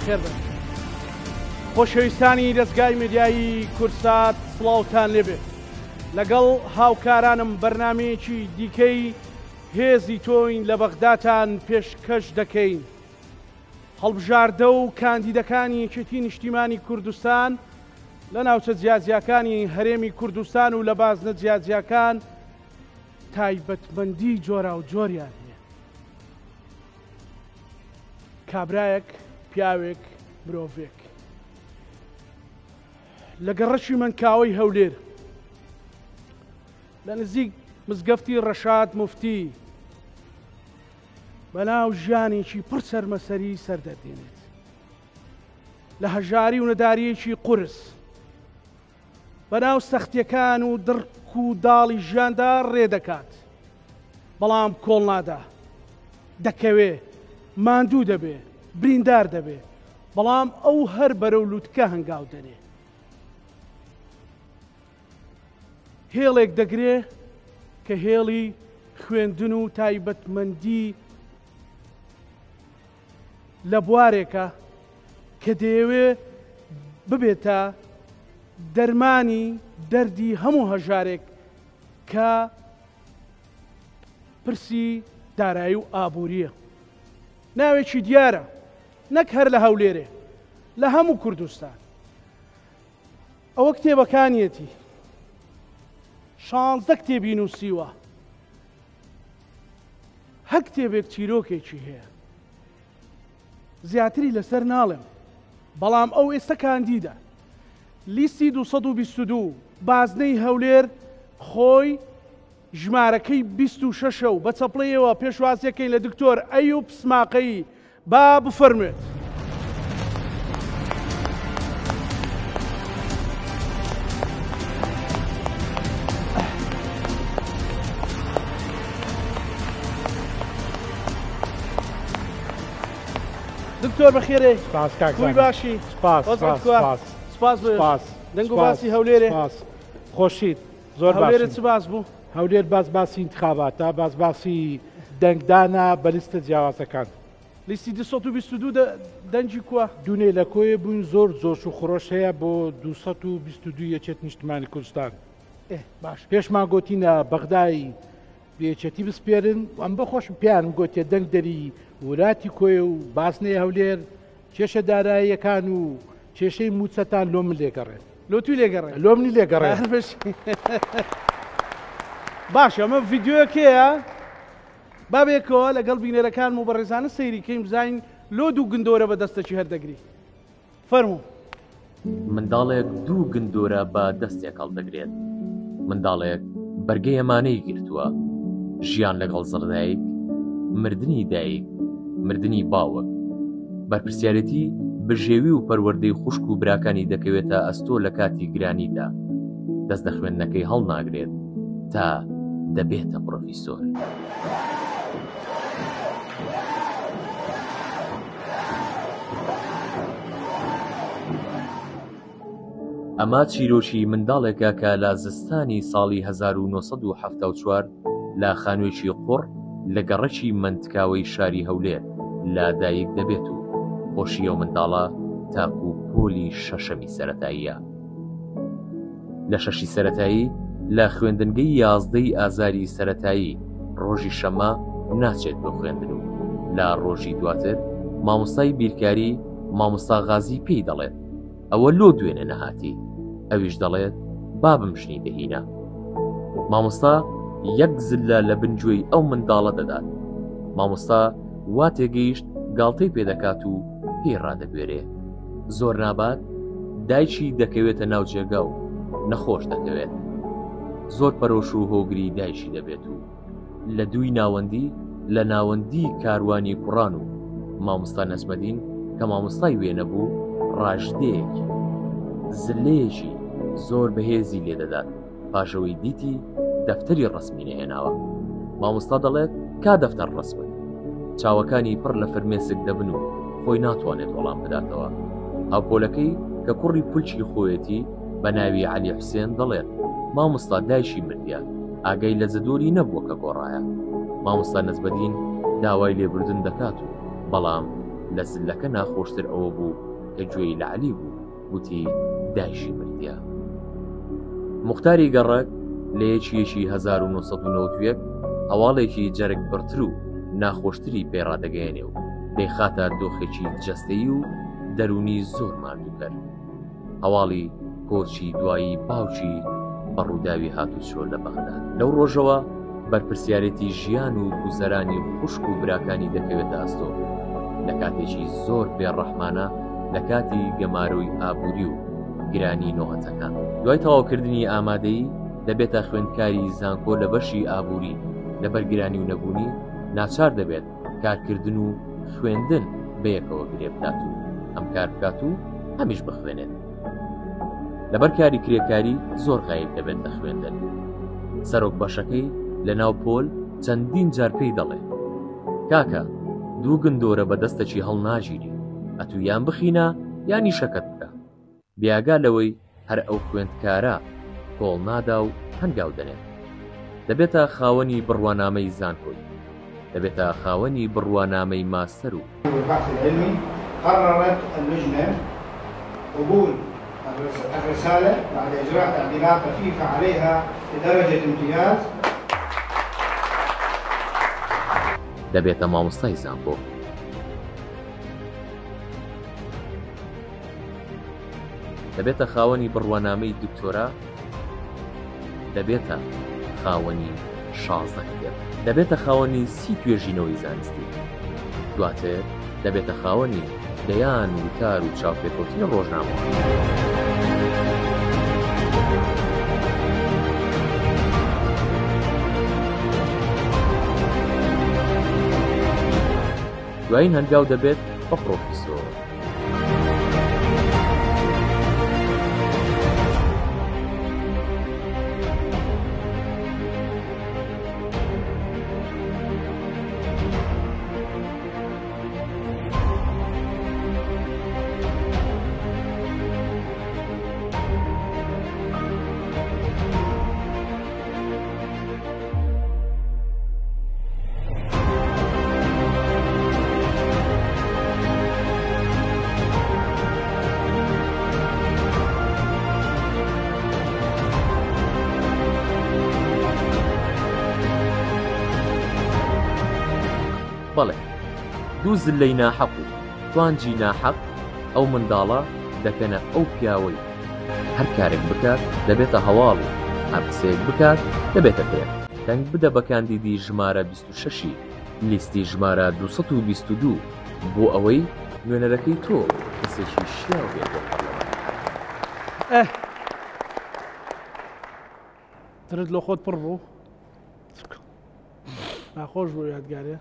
بەخێر بن. خۆشەویستانی دەزگای میدیایی کوردسات سڵاوتان لێبێ. لەگەڵ هاوکارانم بەرنامەیەکی دیکەی هێزی تۆین لە بەغداتان پێشکەش دەکەین. هەڵبژاردە و کاندیدەکانی یەکێتی نیشتیمانی کوردستان لە ناوچە جیاجیاکانی هەرێمی کوردستان و لە بازنە جیاجیاکان تایبەتمەندی جۆراوجۆریان هەیە. کابرایەک، پیاوێک، مرۆڤێک لە گەڕەکی مەنکاوەی هەولێر لە نزیک مزگەفتی ڕەشاد موفتی بەناو ژیانێکی پڕ سەرمەسەری سەردەردێنێت لە هەژاری و نەداریەکی قورس بەناو سەختیەکان و دڕک و داڵی ژیاندا ڕێ دەکات، بەڵام کۆڵ نادا، دەکەوێ، ماندوو دەبێ، بریندار دەبێ، بەڵام ئەو هەر بەرەو لوتکە هەنگاو دەنێ. هێڵێک دەگرێ کە هێڵی خوێندن و تایبەتمەندی لە بوارێکە کە دەیەوێ ببێتە دەرمانی دەردی هەموو هەژارێک کە پرسی دارایی و ئابووریە. ناوێکی دیارە نەک هەر لە هەولێرێ لە هەموو کوردستان. ئەوە کتێبەکانیەتی شانزدە کتێبی نووسیوە. هەر کتێبێک چیرۆکێکی هەیە زیاتری لەسەر ناڵێم بەڵام ئەو ئێستا کاندیدە لیستی 222 بازنەی هەولێر خۆی ژمارەکەی 26 و بە چەپڵەیەوە پێشوازیەکەین لە دکتۆر ئەیوب سماقەیی با بفەرموێت. دکتۆر بەخێرێ سپاس کاک خوی زانا. باشی سپاس وەزعت سپاس کوا سپاس سپاس بۆ سپاس دەنگ و سپاس باسی هەولێرێ سپاس خۆشیت زۆر هەولێرێ باشم چ باس بوو هەولێر باس باسی انتخاباتە باس باسی دەنگدانە بە لیستە جیاوازەکان. لیستی 222 دەنگی کوا؟ دونێ لە کۆیە بووین زۆر جۆش و خرۆش هەیە بۆ 222 یەکێتی نیشتمانی کوردستان. ئێ باش. پێشمان گۆتینە بەغدای بە یەکێتی بسپێرن ئەم بە خۆشم پێیانم گۆتیە دەنگ دەری ولاتی کۆیە و بازنەی هەولێر کێشە داراییەکان و کێشەی مووچەتان لۆ من لێگەڕێن. لۆ توی لێگەڕێن. لۆ منی لێگەڕێن. باشە ئەمە ڤیدیۆیەکەیە با بێکەوە لەگەڵ بینەرەکانم و بەڕێزانە سەیری کەین بزانین لۆ دوو گندۆرە بە دەستەکی هەردەگری فەرموو. منداڵێک دوو گندۆرە بە دەستێک هەڵدەگرێت. منداڵێک بەرگەی ئەمانەی گرتووە، ژیان لەگەڵ زڕدایک، مردنی دایک، مردنی باوک. بەرپرسیارێتی بژێوی و پەروەردەی خوشک و براکانی دەکەوێتە ئەستۆ لە کاتی گرانیدا دەست لە خوێندنەکەی هەڵناگرێت تا دەبێتە پڕۆفیسۆر. ئەمە چیرۆکی منداڵێکە کە لە زستانی ساڵی 1974 لە خانووێکی قوڕ لە گەڕەکی مەنتکاوەی شاری هەولێر لە دایک دەبێت و خۆشی ئەو منداڵە تاکو پۆلی شەشەمی سەرەتاییە. لە شەشی سەرەتایی لە خوێندنگەی یازدەی ئازاری سەرەتایی ڕۆژی شەممە ناچێت بۆ خوێندن و لە ڕۆژی دواتر مامۆستای بیرکاری مامۆستا غازی پێی دەڵێت ئەوە لۆ دوێنێ نەهاتی ئەویش دەڵێت بابم ژنی دەهینا مامۆستا یەک زلە لە بن گوێی ئەو منداڵە دەدات مامۆستا وا تێگەیشت گاڵتەی پێدەکات و پێی ڕادەبوێرێ زۆر نابات دایکی دەکەوێتە ناو جێگا و نەخۆش دەکەوێت زۆر پەرۆش و هۆگری دایکی دەبێت و لە دووی ناوەندی لە ناوەندی کاروانی کوڕان و مامۆستا نەجمەدین کە مامۆستای وێنە بوو ڕاژدەیەکی زلەیەکی زۆر بەهێزی لێدەدات پاشەوەی دیتی دەفتەری ڕەسمی نەهێناوە مامۆستا دەڵێت کا دەفتەر ڕەسمت چاوەکانی پڕ لە فرمێسک دەبن و خۆی ناتوانێت وەڵام بداتەوە هاوپۆلەکەی کە کوڕی پولکی خۆیەتی بە ناوی عەلی حوسێن دەڵێت مامۆستا دایکی مردیە ئاگای لە جەدۆلی نەبووە کە گۆڕایە مامۆستا نەجمەدین داوای لێبوردن دەکات و بەڵام. لە زلەکە ناخۆشتر ئەوە بوو کە گوێی لە عەلی بوو وتی دایشی مردیە. موختاری گەڕەک لە یەکی یەکی 1991 هەواڵێکی جەرگ بڕتر و ناخۆشتری پێ ڕادەگەیەنێ و دەیخاتە دۆخێکی جەستەیی و دەروونی زۆر ماندووکەر. هەواڵی کۆچی دوایی باوکی بە ڕووداوی هاتوچۆ لە بەغداد. لەو ڕۆژەوە بەرپرسیارێتی ژیان و گوزەرانی خوشک و براکانی دەکەوێتە ئەستۆ، لە کاتێکی زۆر بێڕەحمانە لە کاتی گەمارۆی ئابووری و گرانی نۆهەتەکان. دوای تەواوکردنی ئامادەیی دەبێتە خوێندکاری زانکۆ لە بەشی ئابووری، لەبەر گرانی و نەبوونی ناچار دەبێت کارکردن و خوێندن بەیەکەوە گرێ بدات و هەم کار بکات و هەمیش بخوێنێت. لەبەر کاری کرێکاری زۆر غایب دەبێت لە خوێندن. سەرۆک بەشەکەی لە ناو پۆل چەندین جار پێی دەڵێ کاکە دوو گندۆرە بە دەستەکی هەڵناگیری ئەتوو یان بخینە یانی شەکەت بکە. بێئاگا لەوەی هەر ئەو خوێندکارە کۆڵ نادا و هەنگاو دەنێت. دەبێتە خاوەنی بڕوانامەی زانکۆی. دەبێتە خاوەنی بڕوانامەی ماستەر و. والبحث العلمی قررت اللجنە قبول الرسالە بعد اجراء تعدیلات طفیفە علیها بدرجە امتیاز. دەبێتە مامۆستای زانکۆ. دەبێتە خاوەنی بڕوانامەی دکتۆرا، دەبێتە خاوەنی 16 کتێب، دەبێتە خاوەنی سی توێژینەوەی زانستی، دواتر دەبێتە خاوەنی دەیان وتار و چاوپێکەوتنی ڕۆژنامەوانی. دوایین هەنگاو دەبێت بە پڕۆفیسۆر. بەڵێ دوو زلەی ناحەق و توانجی ناحەق ئەو منداڵە دەکەنە ئەو پیاوەی هەر کارێک بکات دەبێتە هەواڵ و هەر قسەیەک بکات دەبێتە پێ. دەنگ بدە بە کاندیدی ژمارە 26 ی لیستی ژمارە 222 بۆ ئەوەی نوێنەرەکەی تۆ کەسێکی شیاو بێت بۆ پەرلەمانی عێراق. ترت لۆ خۆت پڕ بوو ناخۆش بوو یادگارێ.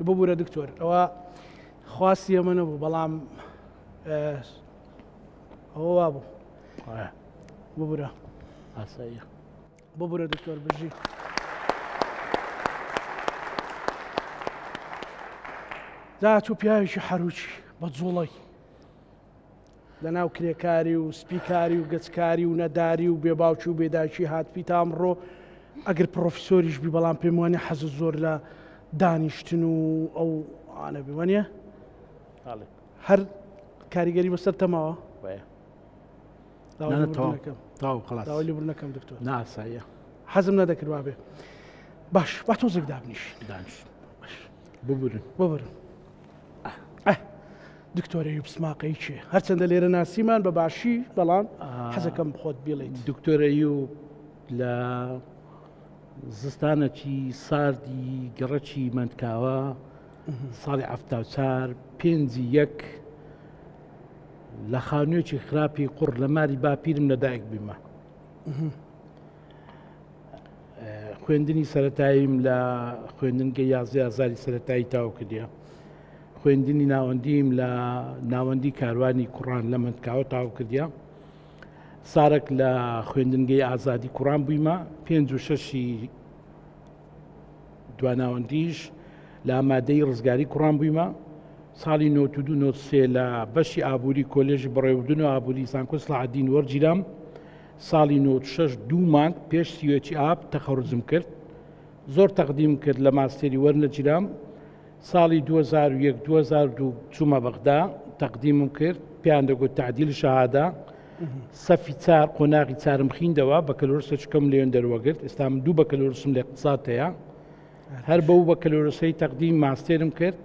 ببوورە دکتۆر ئەوە خواستی ئەمە نەبوو بەڵام ئەوە وا بوو ببوورە ئاساییە ببوورە دکتۆر بژی. داهاتوو پیاوێکی حەروچی بە جوڵەی لەناو کرێکاری و سپیکاری و گەچکاری و نەداری و بێباوکی و بێدایکی هاتبی تا ئەمڕۆ ئەگەر پڕۆفیسۆریش بی بەڵام پێم وانە حەزت زۆر لە دانیشتن و ئەو ئانە بی وانە هەر کاریگەری بەسەر تەماوە داوای لێبوردنەکەم دکتۆر ناسایە حەزم نەدەکرد وابێ باش با تۆزێک دابنیش دانیش ببورن ببورن دکتۆر ئەیوب سماقەیی کێ؟ هەرچەندە لێرە ناسیمان بە باشی بەڵام حەزەکەم خۆت بیڵێیت. دکتۆر ئەیوب لە زستانەکی ساردی گەڕەکی مەندکاوە ساڵی 74 پێنجی یەک لە خانوویەکی خراپی قوڕ لە ماری باپیرم لەدایک بیمە. خوێندنی سەتاییم لە خوێندنگە یازدە ئازاری سەتایی تاو کردە. خوێندنی ناوەندیم لە ناوەندی کاروانی کوڕان لە مەندکاوە تاو کردە. سارەک لە خوێندنگەی ئازادی کوڕان بوویمە پێنج و شەشی دواناوەندیش لە ئامادەی ڕزگاری کوڕان بوویمە ساڵی 92 لە بەشی ئابووری کۆلێژی بەڕێوەبردن و ئابووری زانکۆ سڵاحەدین وەرگیرام. ساڵی 96 دوو مانگ پێش سیوەکی ئاب تەخەڕجم کرد. زۆر تەقدیم کرد لە ماستێری وەرنەگیرام. ساڵی 2001 2002 چوومە بەغدا تەقدیمم کرد، پێیان دەگوت تعدیل شەهادە. سەفی چار قۆناغی چارم خیندەوە، بەکەلۆرسێکم لێن دەروەگرت. ئێستا من دوو بەکەلۆرسم لە اقتصاد هەیە. هەر بەو بەکەلۆرسەی تەقدیم ماستێرم کرد.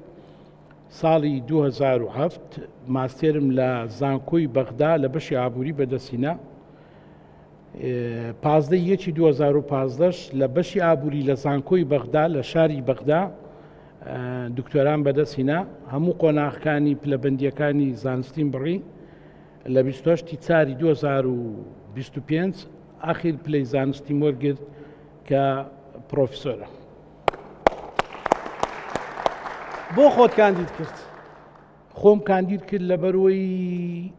ساڵی 2007 ماستێرم لە زانکۆی بەغدا لە بەشی ئابووری بەدەستهینا. 15 یەکی 2015 لە بەشی ئابووری لە زانکۆی بەغدا لە شاری بەغدا دکتۆرام بەدەستهینا. هەموو قۆناغەکانی پلەبەندیەکانی زانستیم بڕی. لە 28 چاری 2025 ئاخیر پلەی زانستیم وەرگرت کە پرۆفیسۆرە. بۆ خۆت کاندید کرد؟ خۆم کاندید کرد لەبەرەوەی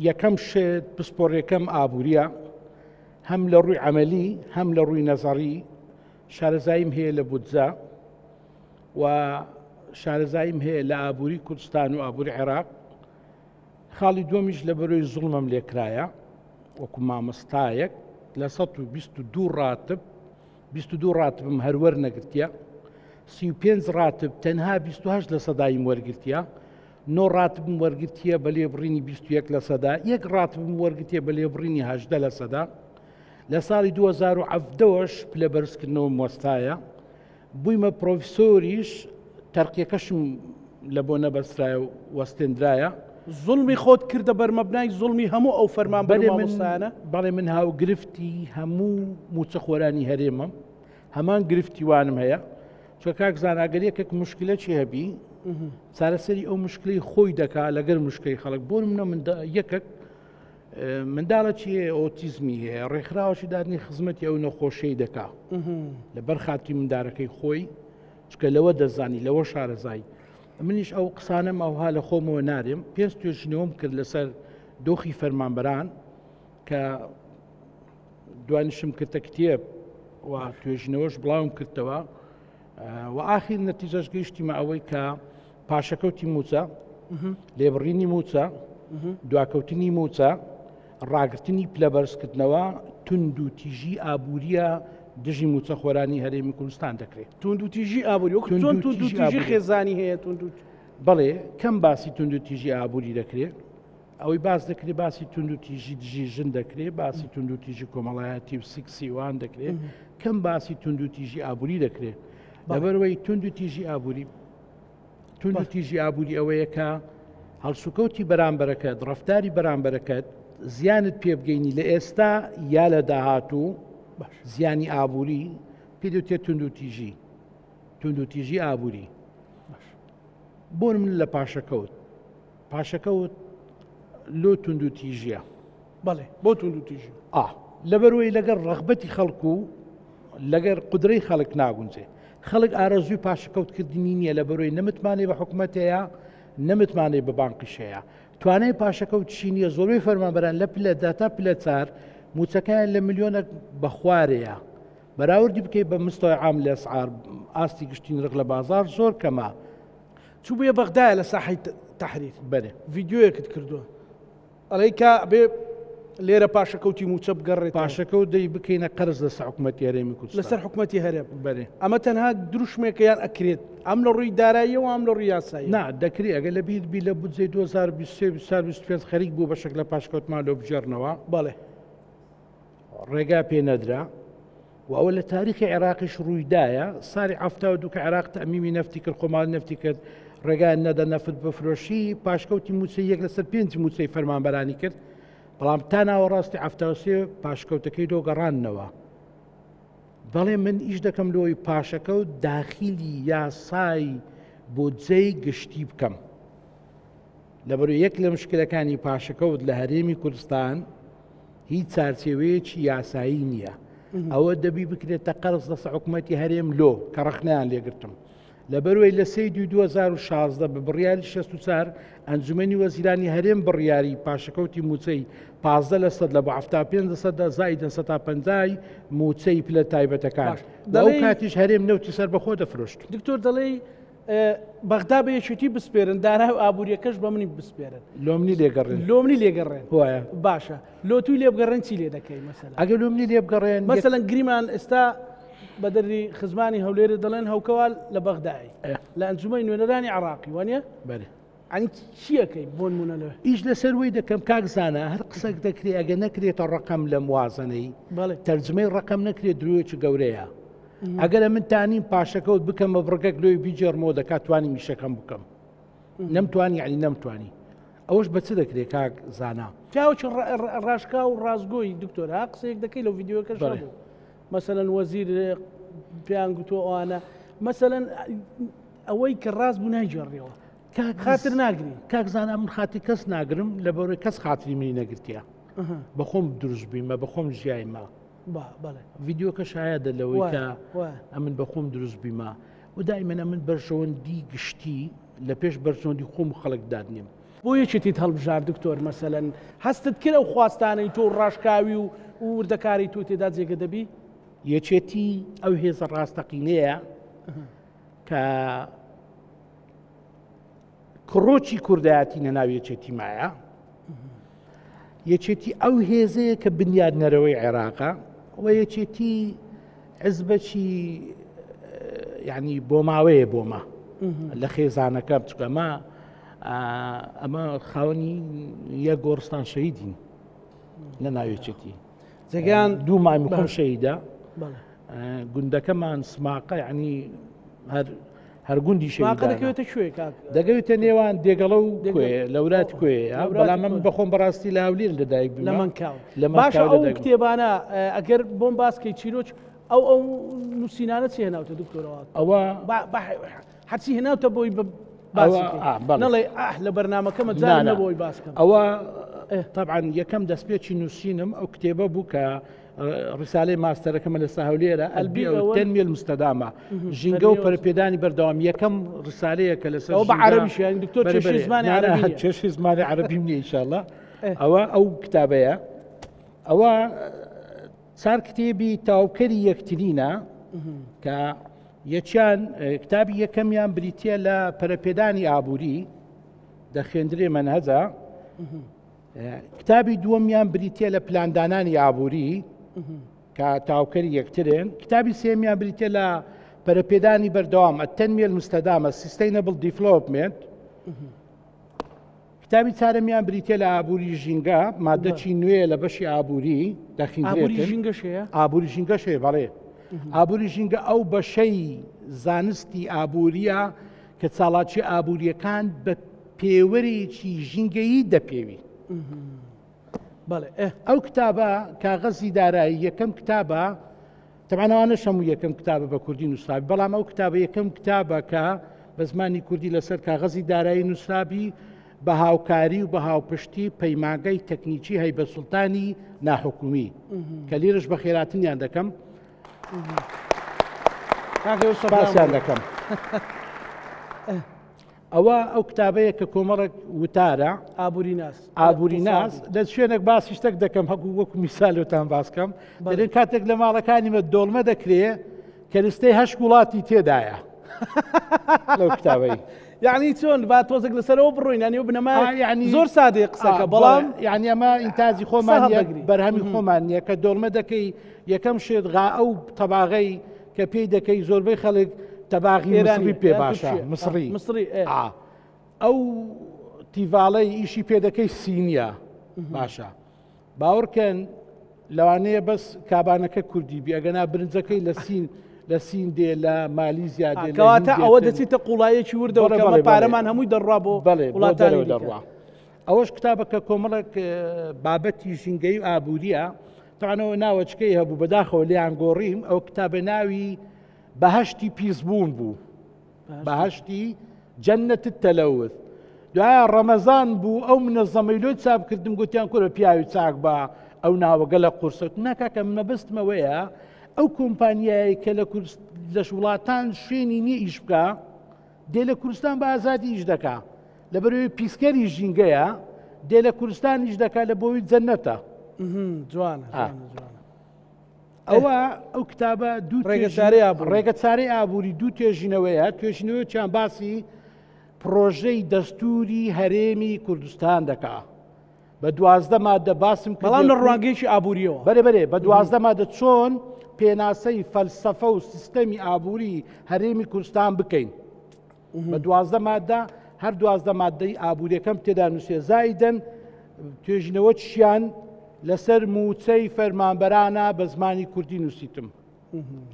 یەکەم شت پسپۆڕیەکەم ئابووریە، هەم لە ڕووی عەمەلی هەم لە ڕووی نەزەڕی شارەزاییم هەیە لە بودجە و شارەزاییم هەیە لە ئابووری کوردستان و ئابووری عێراق. خاڵی دووەمیش لە بەرۆی زوڵمم لێکرایە وەکو مامۆستایەک لە 122 ڕاتب 22 ڕاتبم هەر وەرنەگرتیە، 35 ڕاتب تەنها 28 لە سەداییم وەرگرتیە، 9 ڕاتبم وەرگرتیە بە لێبڕینی 21 لە سەدا، یەک ڕاتبم وەرگرتیە بە لێبڕینی 18 لە سەدا. لە ساڵی 2017ەوەش پلە بەرزکردنەوەم وەستایە، بوویمە پرۆفیسۆریش، تەرقیەکەشم لە بۆ نەبەسترایە و وەستێندرایە. زوڵمی خۆت کردە بەرمەبنای زوڵمی هەموو ئەو فەرمانبەر و مامۆستایانە؟ بەڵێ من هاوگرفتی هەموو موچەخۆرانی هەرێمم، هەمان گرفتی وانم هەیە. چونکە کاک زانا ئەگەر یەکێک مشکلەکی هەبی چارەسەری ئەو مشکلەی خۆی دەکا لەگەر مشکەی خەڵک. بۆ منە من یەکێک منداڵێکی هەیە ئۆتیزمی هەیە، ڕێکخراوەکی دادنی خزمەتی ئەو نەخۆشیەی دەکا لەبەر خاتری مندارەکەی خۆی، چکە لەوە دەزانی لەوە شارەزای. منیش ئەو قسانەم ئەوها لە خۆمەوە نارێم. پێنج توێژینەوەم کرد لەسەر دۆخی فەرمانبەران کە دوانیشم کردە کتێب و توێژینەوەش بڵاوم کردەوە و ئاخیر نەتیجەش گەیشتیمە ئەوەی کە پاشەکەوتی موچە، لێبڕینی موچە، دواکەوتنی موچە، ڕاگرتنی پلە بەرزکردنەوە، توندوتیژی ئابووریە دژی موچەخۆرانی هەرێمی کوردستان دەکرێت. توندوتیژی ئابووری وەکو چۆن توندوتیژی خێزانی هەیە؟ توندوتیژی بەڵێ، کەم باسی توندوتیژی ئابووری دەکرێت. ئەوەی باس دەکرێت باسی توندوتیژی دژی ژن دەکرێت، باسی توندوتیژی کۆمەڵایەتی و سیکسی وان دەکرێت، کەم باسی توندوتیژی ئابووری دەکرێت. لەبەرەوەی توندوتیژی ئابووری توندوتیژی ئابووری ئەوەیە کە هەڵسوکەوتی بەرامبەرەکەت، ڕەفتاری بەرامبەرەکەت زیانت پێبگەینی لە ئێستا یا لە داهاتوو، زیانی ئابووری پێ دەوترێت توندوتیژی، توندوتیژی ئابووری. بۆ من لە پاشەکەوت، پاشەکەوت لۆ توندوتیژیە. بەڵێ بۆ توندوتیژی. لەبەرەوەی لەگەڵ ڕەغبەتی خەڵک و لەگەر قودرەی خەڵک ناگونجێ. خەڵک ئارەزووی پاشەکەوتکردنی نییە، لەبەرەوەی نەمتمانەی بە حکومەت هەیە، نەمتمانەی بە بانقیش هەیە. توانای پاشەکەوتشی نییە. زۆربەی فەرمانبەران لە پلە دە تا پلە چار موچەکەیان لە ملیۆنێک بەخوارەیە. بەراوردی بکەیت بە مستەوای عام لە ئەسعار، ئاستی گشتی نرخ لە بازار زۆر کەمە. چووبوویە بەغدایە لە ساحەی تەحریر. بەێ. ڤیدیۆیەکت کردووە ئەڵێی کە بێ لێرە پاشەکەوتی موچە بگەڕێت. پاشەکەوت دەی بکەینە قەرز لەسەر حکوومەتی هەرێمی کوردستان. لەسەر حکوومەتی هەرێم. بەێ. ئەمە تەنها دروشمێکە یان ئەکرێت ئەم لە ڕووی داراییەوە ئەم لە ڕووی یاسایی؟ نا دەکرێ. ئەگەر لە بیر بی لە بودجەی 2023 2025 خەریک بوو بەشێک لە پاشکەوتمان لۆ بگێڕنەوە. بەڵێ. ڕێگا پێ نەدرا و ئەوە لە تاریخی عێراقیش ڕوویدایە. ساڵی 72 کە عێراق تەمیمی نەفتی کرد، خۆماڵی نەفتی کرد، ڕێگایان نەدا نەفت بفرۆشی، پاشکەوتی موچەی یەک لەسەر پێنج موچەی فەرمانبەرانی کرد، بەڵام تا ناوەڕاستی 73 پاشکەوتەکەی لۆ گەڕاندنەوە. بەڵێ من ئیش دەکەم لۆی پاشەکەوت داخیلی یاسای بودجەی گشتی بکەم. لەبەرو یەک لە مشکلەکانی پاشەکەوت لە هەرێمی کوردستان هیچ چارچێوەیەکی یاسایی نییە. ئەوە دەبی بکرێتە قەرز لەسەر حکوومەتی هەرێم لۆ کە ڕەخنەیان لێگرتم. لەبەروەی لە سێ دوی 2016 بە بڕیاری 64 ئەنجومەنی وەزیرانی هەرێم بڕیاری پاشەکەوتی موچەی 15 لە سەد لە بۆ 75 لە سەددا زایدن سەتا پەنجای موچەی پلە تایبەتەکان. ئەو کاتیش هەرێم نەوتی سەر بەخۆ دەفرۆشت. دکتۆر دەڵێی بەغدا بە یەکێتی بسپێرن دارای و ئابووریەکەش بە منی بسپێرن لۆمنی لێگەڕێن لۆمنی لێگەڕێن وایە باشە لۆ توی لێ بگەڕێن چی لێ دەکەی مەسەلەن ئەگەر لۆمنی لێ بگەڕێن مەسەلەن گریمان ئێستا بە دەردی خزمانی هەولێرە دەڵێن هەوکەوال لە بەغدای لە ئەنجومەی نوێنەرانی عراقی وانە بەێ ئەنی چیەکەی بۆ نمونە لەوێ ئیش لەسەر وەی دەکەم کاک زانا هەر قسەک دەکرێ ئەگە نەکرێتە ڕقم لە موازنەی تەرجمەی ڕقم نەکرێت درۆیەکی گەورەیە ئەگەر من تانیم پاشەکەوت بکەمە بڕگەک لۆی بیجێڕمەوە دەکات توانی میشەکەم بکەم نەمتوانی یعنی نەمتوانی ئەوەش بە چ دەکرێت کاک زانا پیاوەکی ڕاشکا و ڕاستگۆی دکتۆر ها قسەیەک دەکەی لەو ڤیددیوەکەش بوو مەسەلەن وەزیر پێیان گوتووە ئەوانە مەسەلەن ئەوەی کە ڕاست بوو نایگێڕیەوە خاتر ناگری کاک زانا من خاتری کەس ناگرم لە بەرەوەی کەس خاتری منی نەگرتیە بەخۆم دروست بیمە بەخۆم ژیایمە ڤیددیوکە شایەدە لەوەی کە ئەمن بەخۆم دروست بیمە و دائیمەن ئەمن بەرژەوەندی گشتی لە پێش بەرژەوەندی خۆم و خەڵک دادنیم. بۆ یەکێتیت هەڵبژارد دکتۆر مەسەلەن هەستت کرد ئەو خواستانەی تۆ و ڕاشکاوی و وردەکاری تۆ تێدا جێگە دەبی؟ یەکێتی ئەو هێزە ڕاستەقینەیە کە کڕۆکی کوردایەتی لە ناو یەکێتی مایە یەکێتی ئەو هێزەیە کە بنیادنەرەوەی عێراقە و یەکێتی حزبەکی ینی بۆ ماوەیە بۆمە لە خێزانەکە بچکەمە ئەمە خاوەنی یە گۆڕستان شەیدین لە ناوێکێتی جگان دوو مامی خۆم شەیدە گوندەکەمان سماقە ینی هەر هەر گوندی شێواقە دەکەوێتە کوێ کاک؟ دەگەوێتە نێوان دێگەڵە و کوێ لەورات کوێ بەڵام من بەخۆم بەڕاستی لە هەولێر لەدایک بووم لە مەنکاو لە باشە ئەو کتێبانە ئەگەر بۆم باسکەی چیرۆک ئەو ئەو نووسینانە چی هێناوتە دکتۆرەوە ئەوە هەرچی هێناوتە بۆی نەڵێ ئاه لە بەرنمەکەمە جار نەبۆی باسکەم ئەوە طبعا یەکەم دەستپێکی نووسینم ئەو کتێبە بوو کە ڕسالەی ماستەرەکەمە لە ساهولێرە البیئە والتنمیە المستدامە ژینگە و پەرەپێدانی بەردەوام یەکەم ڕسالەیە کە لەسەر ئەو بە عەرەبیش یانی دکتۆر کێشەی زمانی عەرەبی نییە. کێشەی زمانی عەرەبیم نییە ئینشاءاللە ئەوە ئەو کتابەیە ئەوە چار کتێبی تاوکەری یەکترینە کە یەکیان کتابی یەکەمیان بریتە لە پەرەپێدانی ئابووری دەخێندرێ مەنهەجە کتابی دووەمیان بریتە لە پلاندانانی ئابووری کە تاوکەری یەکترن کتابی سێمیان بریتە لە پەرەپێدانی بەردەوام التنمیە المستدامە Sustainable Development کتابی چارەمیان بریتە لە ئابووری ژینگە مادەچی نوێ لە بەشی ئابووری دەخیندرێت ئابووری ژینگەش هەیە بەڵێ ئابووری ژینگە ئەو بەشەی زانستی ئابووریە کە چاڵاکی ئابووریەکان بە پێوەرێکی ژینگەیی دەپێوی. ئەو کتابە کاغەزی دارایی یەکەم کتابە تەبعەن ئەوانەش هەموو یەکەم کتابە بە کوردی نووسرابی بەڵام ئەو کتابە یەکەم کتابە کە بە زمانی کوردی لەسەر کاغەزی دارایی نووسرابی بە هاوکاری و بە هاوپشتی پەیمانگای تەکنیکی هەیبە سوڵتانی ناحکومی کە لیرش بە خێراتنیان دەکەم سپاسیان دەکەم. ئەوە ئەو کتابەیە کە کۆمەڵێک وتارە ئابووریناس ئابووریناس لە شوێنێک باسی شتێک دەکەم هەکو وەکو میسالۆتان باسکەم دەرێن کاتێک لە ماڵەکانی مە دۆڵمە دەکرێ کەرستەی هەشت وڵاتی تێدایە لەو کتابەی یعنی چۆن با تۆزێک لەسەرەوە بڕۆین یعنی ئەو بنەما یعنی زۆر سادەیە قسەکە بەڵام یعنی ئەمە ئینتاجی خۆمان بەرهەمی خۆمان نییە کە دۆڵمە دەکەی یەکەم شێت غا ئەو تەباغەی کە پێی دەکەی زۆربەی خەڵک تەباغی میسری پێ باشە مسری مسری ئەو تیڤاڵەی ئیشی پێ دەکەی سینیە باشە باوەڕکەن لەوانەیە بەس کابانەکە کوردی بی ئەگەنا برنجەکەی لە سین لە سین دێ لە مالیزیا دێ کەواتە ئەوە دەچیتە قوڵایەکی وردەوە پارەمان هەمووی دەڕوا بۆ بەڵێ وڵاتانی دەڕوا ئەوەش کتابەکە کۆمەڵێک بابەتی ژینگەی و ئابووریە تانەوە ناوەچکەی هەبوو بەداخەوە لیان گۆڕیم ئەو کتابە ناوی بەهشتی پیسبوون بوو بەهشتی جەنەت تەلەوت دوایە ڕەمەزان بوو ئەو منەزەمەی لۆی چاپ کردم گوتیان کورە پیاوی چاک بە ئەو ناوەگە لە قورسەت ناکاکە مەبەستمەوەیە ئەو کۆمپانیایی کە لە لە وڵاتان شوێنی نییە ئیش بکە دێ لە کوردستان بە ئازادی ئیش دەکا لەبەرەوەی پیسکەری ژینگەیە دێ لە کوردستان ئیش دەکا لە بۆی جەنەتە جوانە جوانە. ئەوە ئەو کتابە دوو ڕێگەچارەی ئابووری. ڕێگەچارەی ئابووری دوو توێژینەوەیە، توێژینەوەیەکیان باسی پڕۆژەی دەستووری هەرێمی کوردستان دەکا. بە 12 مادە باسم کرد، بەڵام لە ڕوانگەیەکی ئابووریەوە. بەرێ بەرێ بە 12 مادە چۆن پێناسەی فەلسەفە و سیستەمی ئابووری هەرێمی کوردستان بکەین. بە 12 مادە هەر 12 مادەی ئابووریەکەم تێدا نووسێ زایدن توێژینەوە چیان لەسەر مووچەی فەرمانبەرانە بە زمانی کوردی نووسیتم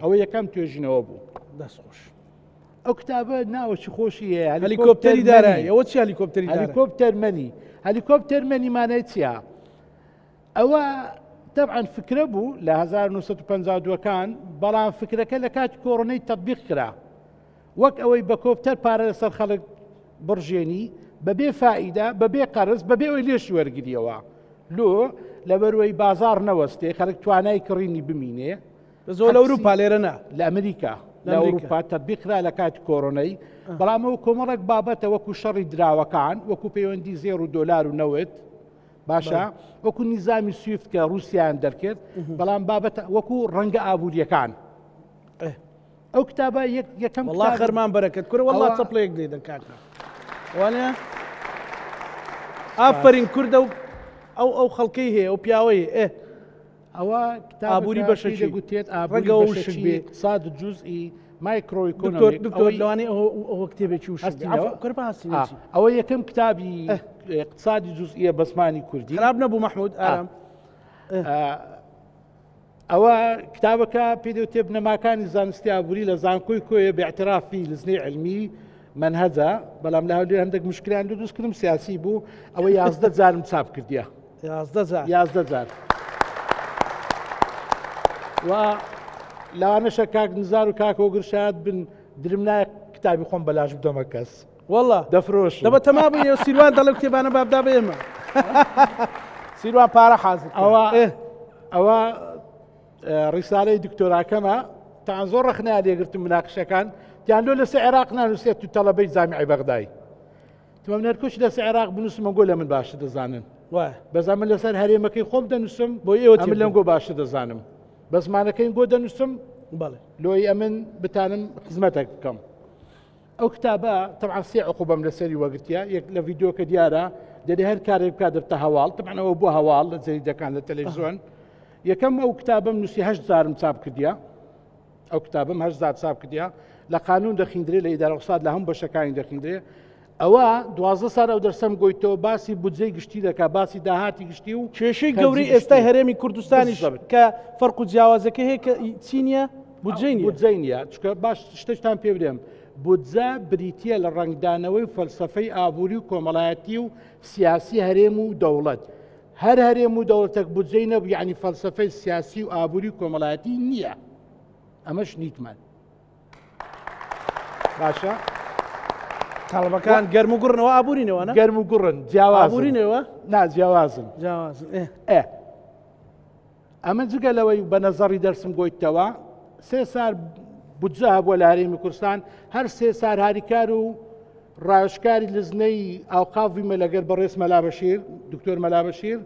ئەوە یەکەم توێژینەوە بوو. دەستخۆش. ئەو کتابە ناوەکی خۆشی هەیە هەلیکۆپتەری دارایی. ئەوە چی هەلیکۆپتەری دارایی؟ هەلیکۆپتەر مەنی. هەلیکۆپتەر مەنی مانای چییە؟ ئەوە تەبعەن فکرە بوو لە 1952 کان، بەڵام فکرەکە لە کاتی کۆرۆنەی تەطبیق کرا. وەک ئەوەی بە کۆپتەر پارە لەسەر خەڵک بڕژێنی بەبێ فائیدە، بەبێ قەرز، بەبێ ئەوەی لێشی وەرگریەوە. لۆ؟ لەبەروەی بازاڕ نەوەستێ، خەڵک توانای کڕینی بمینێ. زۆر لە ئەوروپا، لێرە نا. لە ئەمریکا، لە ئەوروپا تەطبیق کرا لە کاتی کۆرۆنەی. بەڵام ئەو کۆمەڵێک بابەتە وەکو شەڕی دراوەکان، وەکو پەیوەندی زێڕ و دۆلار و نەوت، باشە، وەکو نیزامی سویفت کە ڕووسیان دەرکرد، بەڵام بابەتە وەکو ڕەنگە ئابووریەکان. ئەو کتابە یەکەم وەڵا خەرمان بەرەکەت کورە، وەڵا چەپڵەیەک لێ دەن کاکە. وانە ئافرین کوردە و ئەو ئەو خەڵکەی هەیە، ئەو پیاوەی ئێ ئەوە ئابووری بەشەکی گوتێت ئابووری بەشەکی بێ اقتصاد جزئی مایکرۆ دکتۆر دکتۆر لەوانەیە ئەوە کتێبێکی وشک بێ. ئەوە یەکەم کتابی اقتصادی جزئیە بە زمانی کوردی. خراپ نەبوو مەحموود ئارام. ئەوە کتابەکە پێ دەوتێ بنەماکانی زانستی ئابووری لە زانکۆی کۆیە بە اعترافی لزنەی علمی منهجە، بەڵام لە هەولێر هەندێک مشکلیان لێ دروست کردم، سیاسی بوو. ئەوە 11 جارم چاپ کردیە. 11 جار. 11 جار. و لەوانەشە کاک نزار و کاک هۆگر شاد بن، درم نایە کتابی خۆم بەلاش بدەمە کەس. والله دەفرۆشم. دەبە تەما بووی سیروان دەڵێ کتێبانە بابدا بە ئێمە. سیروان پارە حازر. ئەوە ڕیسالەی دکتۆراکەمە. تان زۆر ڕەخنەیان لێگرتم مناقشەکان، تیان لۆ لەسەر عێراق نانووسێت و تەڵەبەی جامیعی بەغدای. تمام نەرکوش لەسەر عێراق بنووسم گۆ لە من باشتر دەزانن. بەس ئەمن لەسەر هەرێمەکەی خۆم دەنووسم، بۆ ئێوە ئەمن لەم گۆ باشتر دەزانم. بە زمانەکەی گۆ دەنووسم، لۆی ئەمن بتانم خزمەتێک بکەم. ئەو کتابە تەبعەن سێ عقوبەم لەسەری وەگرتیە، یەک لە ڤیدیۆکە دیارە دەبێ هەر کارێک بکات دەبتە هەواڵ، تەبعەن ئەوە بۆ هەواڵ لە جەریدەکان لە تەلەڤیزیۆن. یەکەم ئەو کتابم نووسی 8 جارم چاپ کردیە، ئەو کتابم 8 جار چاپ کردیە، لە قانون دەخیندرێ، لە ئیدارە اقتصاد لە هەموو بەشەکانی دەخیندرێ. ئەوە 12 سال ئەو دەرسەم گۆیتەوە، باسی بودجەی گشتی دەکا، باسی داهاتی گشتی و کێشەی گەورەی ئێستای هەرێمی کوردستانیش کە فەرق و جیاوازەکە هەیە کە چی نییە؟ بودجەی نییە. بودجەی نییە. چونکە باش شتێکتان پێ بدەم، بودجە بریتییە لە ڕەنگدانەوەی فەلسەفەی ئابووری و کۆمەڵایەتی و سیاسی هەرێم و دەوڵەت. هەر هەرێم و دەوڵەتێک بودجەی نەبوو یعنی فەلسەفەی سیاسی و ئابووری و کۆمەڵایەتی نییە. ئەمەش نیتمان. باشە تاڵبەکان گەرم و گوڕنەوە ئابوورینەوە نە؟ گەرم و گوڕن، جیاوازن. ئابوورینەوە؟ نا، جیاوازن. جیاوازن. ئێ. ئەمە جگە لەوەی بە نەزەڕی دەرسم گۆیتەوە، سێ سار بودجە هەبووە لە هەرێمی کوردستان، هەر سێ سار هاریکار و ڕاوێژکاری لزنەی ئاوقاف بوویمە لەگەر بەڕێز مەلا بەشیر، دکتۆر مەلا بەشیر،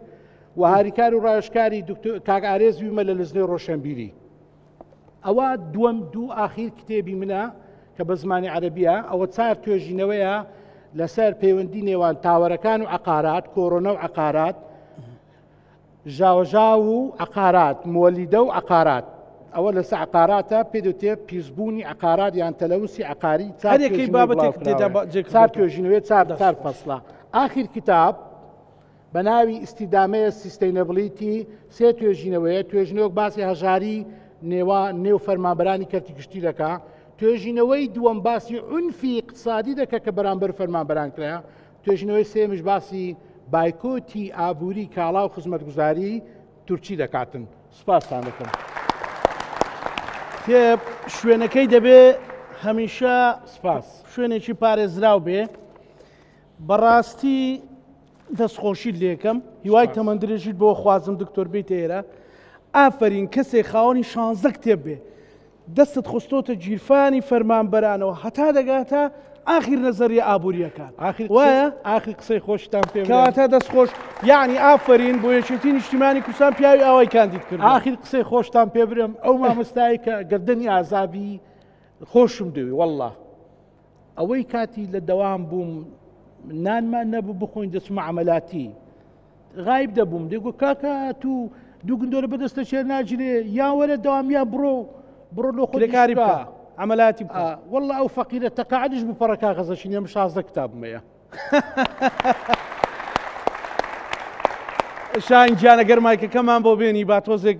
و هاریکار و ڕاوێژکاری دکتۆر کاک ئارێز بوویمە لە لزنەی ڕۆشنبیری. ئەوە دووەم دوو ئاخیر کتێبی منە کە بە زمانی عەرەبیە. ئەوە چار توێژینەوەیە لەسەر پەیوەندی نێوان تاوەرەکان و عقارات، کۆرۆنا و عقارات، ژاوەژاو و عقارات، مۆلیدە و عقارات. ئەوە لەسەر عقاراتە، پێ دەوتێ پیسبوونی عقارات یان تەلەوسی عقاری. چار هەرێکی توێژینەوەی بابەتێک بڵاو تێدا کراوە. جێ چار کردووە. توێژینەوەی چار فەسڵە. ئاخیر کتاب بە ناوی ئیستیدامەیە سیستەینەبڵیتی، سێ توێژینەوەیە. توێژینەوەک باسی هەژاری نێوە نێو فەرمانبەرانی کەرتی گشتی دەکا. توێژینەوەی دووەم باسی عونفی اقتصادی دەکا کە بەرامبەر فەرمانبەران کرایە. توێژینەوەی سێمیش باسی بایکۆتی ئابووری کاڵا و خزمەتگوزاری تورکی دەکاتن. سوپاستان دەکەم. کتێب شوێنەکەی دەبێ هەمیشە سپاس شوێنێکی پارێزراو بێ. بەڕاستی دەستخۆشیت لێکەم، هیوای تەمەندرێژیت بۆ خوازم دکتۆر بیتە ئێرە. ئافرین کەسێک خاوەنی 16 کتێب بێ، دەستت خستۆتە گیرفانی فەرمانبەرانەوە هەتا دەگاتە ئاخیر نەزەریە ئابووریەکان ئاخیر وایە؟ ئاخیر قسەی خۆشتان پێ بڵێم. کەواتە دەست خۆش یەعنی ئافەرین بۆ یەکێتی نیشتیمانی کوردستان پیاوی ئاوای کاندید کردووە. ئاخیر قسەی خۆشتان پێ برێم ئەو مامۆستای کە گەردەنی ئازابی خۆشم دەوێ واللە ئەوەی کاتی لە دەوام بووم نانمان نەبوو بخۆین دەچمە عەمەلاتی غایب دەبووم دەگو کاکە تو دوو گندۆرە بەدەستە چێ ناگیرێ یا وەرە دەوام یا بڕۆ بڕۆ لۆ خۆت کرێکاری بکە بکە عەمەلاتی بکە. والله ئەو فەقیرە تەقاعدیش بوو پەڕە کاغەزەشی نییە من 16 کتابم هەیە. شاهین گیان ئەگەر مایکەکەمان بۆ بێنی با تۆزێک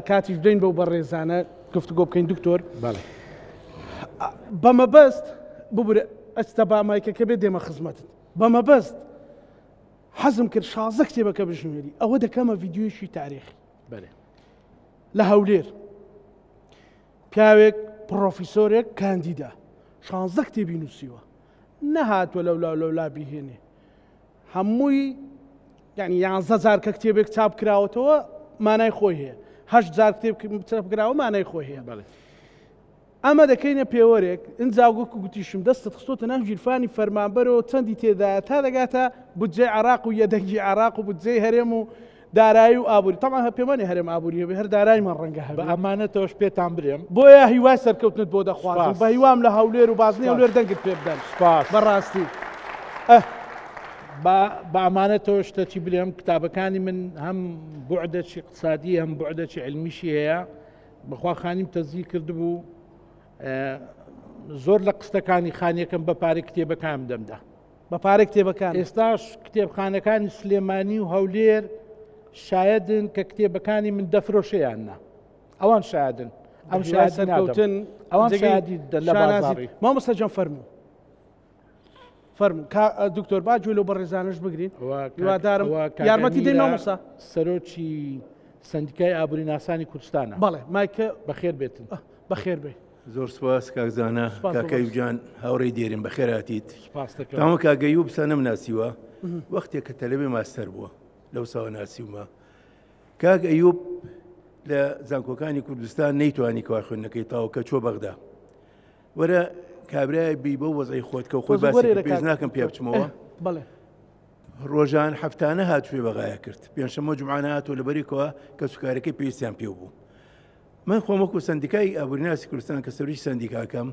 کاتیش بدەین بەو بەڕێزانە گفتوگۆ بکەین دکتۆر. بەڵێ. بە مەبەست ببورە ئەستە با مایکەکە بێ دێمە خزمەتت بە مەبەست حەزم کرد 16 کتێبەکە بژمێری ئەوە دەکەمە ڤیدیۆیەکی تاریخی. بەێ. لە هەولێر پیاوێک پڕۆفیسۆرێک کاندیدا 16 کتێبی نووسیوە نەهاتوە لەولا لەولا بیهێنێ هەمووی یعنی یانزە جار کە کتێبێک چاپ کراوەتەوە مانای خۆی هەیە هەشت جار کتێب چاپ کراوە مانای خۆی هەیە. بەڵێ. ئەمە دەکەینە پێوەرێک، ئینجا وەکو گوتیشم دەستت خستۆتە ناو گیرفانی فەرمانبەرەوە چەندی تێدایە تا دەگاتە بودجەی عێراق و یەدەگی عێراق و بودجەی هەرێم و دارایی و ئابووری، تەبعەن هەر پێمانێ هەرێم ئابووری هەبێ هەر داراییمان ڕەنگە بە هەبێ. ئەمانەتەوەش پێتان برێم. بۆیە هیوای سەرکەوتنت بۆ دەخوازم، سوپاس. بە هیوام لە هەولێر و بازنەی سوپاس. هەولێر دەنگت پێ بدەن. سوپاس. بەڕاستی ئه. با بە ئەمانەتەوە شتەکی بلێم، کتابەکانی من هەم بوعدەکی اقتصادی هەم بوعدەکی علمیشی هەیە. بەخوا خانیم تەزیل کردبوو، زۆر لە قستەکانی خانیەکەم بە پارەی کتێبەکانم دەمدا. بە پارەی کتێبەکان؟ ئێستاش کتێبخانەکانی سلێمانی و هەولێر شایدن کە کتێبەکانی من دەفرۆشێیان نا. ئەوان شایدن. ئەم هیوای شایدی نادەم. سەرکەوتن ئەوان جێگەی شایدی دە لە شانازی. بازاڕی. مامۆستا جان فەرموو. فەرموو. دکتۆر با گوێ لەو بەڕێزانەش بگرین. هیوادارم ئەوە کاک یارمەتی دەین ئەمیرە مامۆستا. سەرۆکی سەندیکای ئابووری ناسانی کوردستانە. بەڵێ، مایکە بەخێر بێتن. بەخێر بێ. زۆر سپاس کاک زانا، سپاس کاک بۆ ئەیوب جان، هاوڕێی دێرین، بەخێر هاتیت. سپاس دەکەم. تاوە کاک ئەیوب سا نەمناسیوە، وەختێک کە تەلەبێ ماستەر بووە لەو ساوە ناسیومە. کاک ئەیوب لە زانکۆکانی کوردستان نەیتوانی کوا خوێندنەکەی تاوە کە چۆ بەغدا. وەرە کابرای بی بەو وەزعی خۆت کە خۆی وەزع باسی وەرێرە کرد، پێش کاک. ناکەم پێ بچمەوە. بەڵێ. ڕۆژان هەفتانە هاتوێ بەغایە کرد، پێنجشەممە جومعانە هاتووە لەبەرێکەوە کە سوکارەکەی پێویستیان پێ بوو. من خۆم وەکو سەندیکای ئابووریناسی کوردستان کە سەرۆکی سەندیکاکەم،